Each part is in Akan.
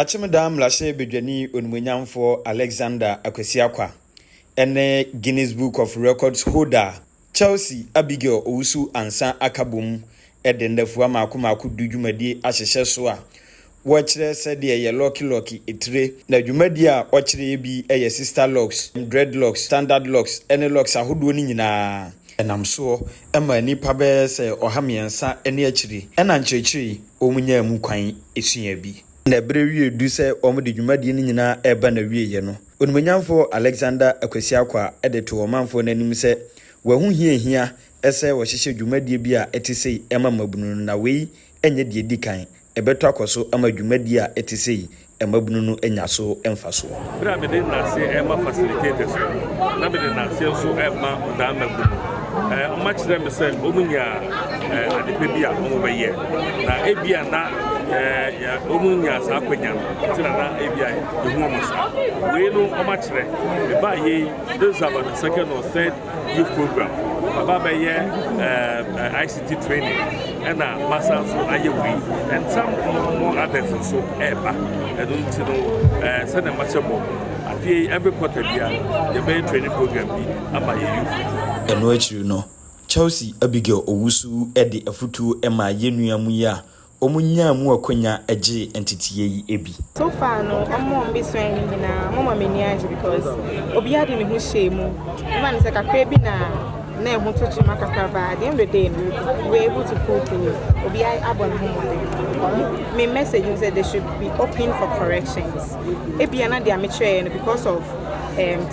Akyemdaa mmarahyɛbadwani onimonyamfoɔ Alexander Akwasi Akwa ne Guinness Book of Records holder Chelsea Abigail Owusu Ansa aka bom de nnafua mako mako 10 dwumadie ahyehyɛ so a wɔkyerɛ sɛdeɛ yɛ lock lock etire. Na dwumadie a wɔkyerɛ bi yɛ sister locks, dreadlocks, standard locks ne locks ahodoɔ no nyinaa. Ɛnam soɔ ma nnipa bɛyɛ sɛ 300 ne akyire ɛna nkyerɛkyerɛ yi wɔn nyaa mu kwan esua bi. Na ɛberɛ wie du sɛ wɔde dwumadie no nyinaa ɛreba n'awieeɛ no, onimonyamfoɔ Alexander Akwasi Akwa de to ɔmanfoɔ no anim sɛ wɔn ho hiahia sɛ wɔhyehyɛ dwumadie bi a ɛte sei ma mmabunu no, na wei nyɛ deɛ di kan, ɛbɛtɔ akɔ so ama dwumadie a ɛte sei mmabunu no anya so mfasoɔ. Berɛ a mede nnaseɛ ɛma facilitators no, na mede nnaseɛ nso ɛma ɔdaa mmabunu. Ɔma kyerɛ me sɛ ɔmu nya adepa bi a ɔmo bɛyɛ, na ebia na ɔmu nya saa akwanya no nti na ebia yɛhu ɔmo saa. Wei no ɔma kyerɛ mebaa yei, this is about the second or third youth program baba bɛyɛ ICT training, ɛna masa nso ayɛ wei and some more others nso ɛɛba. Ɛno nti no, sɛdeɛ mahyɛ bɔ, afei every quarter bia yɛbɛyɛ training program bi ama yɛ youth. Ɛno akyiri no, Chelsea Abigail Owusu de afotuo ma yɛn nua mu yi a wɔn nyaa mu akwanya gye nteteeɛ yi bi. So far no, ɔmo a ɔmo bɛsua no nyinaa, ɔmo ma m'ani agye because obiara de ne ho hyɛ mu. Ɛma ne sɛ kakra bi na ɛho to kyema kakra ba, at the end of the day no, we were able to pull through. Obiara abɔ ne ho mmɔden. Me message is that they should be open for corrections. Ebia na deɛ mekyerɛ no, because of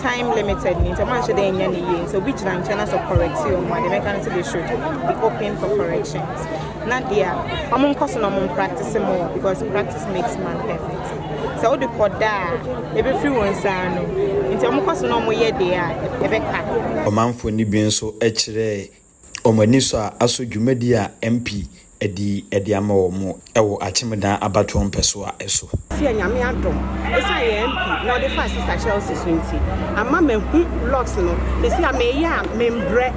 time limited ni nti ɔmo anhyɛ dɛ ɛnyɛ ne yie, nti obi gyina nkyɛn na sɛ correct ɔmo a, deɛ mɛka no sɛ they should be open for corrections, na deɛ ɔmo nkɔ so na ɔmo practice more, because practice makes man perfect. Sɛ wode kɔda a, ɛbɛfiri wɔn nsa ano, nti ɔmo kɔ so na ɔmo yɛ deɛ a ɛbɛka. Ɔmanfoɔ no bi nso kyerɛɛ wɔn ani so a asɔ dwumadie a MP de ama wɔn wɔ Akyemdan abatoɔ mpɛsoa so. Si Nyame adom, ɛsiane yɛ MP na ɔde fa Sister Chelsea so nti, ama mahu locks no. Ɛsi a meyɛ a membrɛ,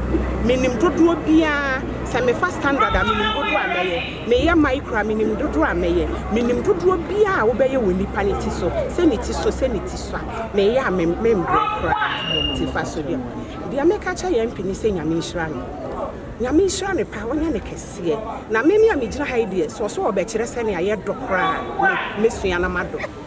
menim dodoɔ biara. Sɛ mefa standard a, menim dodoɔ a mɛyɛ. Meyɛ micro a, menim dodoɔ a mɛyɛ. Menim dodoɔ biara a wobɛyɛ wɔ nipa ne ti so, sɛ ne ti so, sɛ ne ti so a meyɛ a membrɛ koraa. Nti fa so deɛ meka kyerɛ yɛ MP ne sɛ Nyame nhyira no, Nyame nhyira no paa, ɔnyɛ ne kɛseɛ. Na meme a megyina ha yi deɛ, sɛ ɔso wɔbɛkyerɛ sɛnea yɛdɔ koraa, mɛsua na madɔ.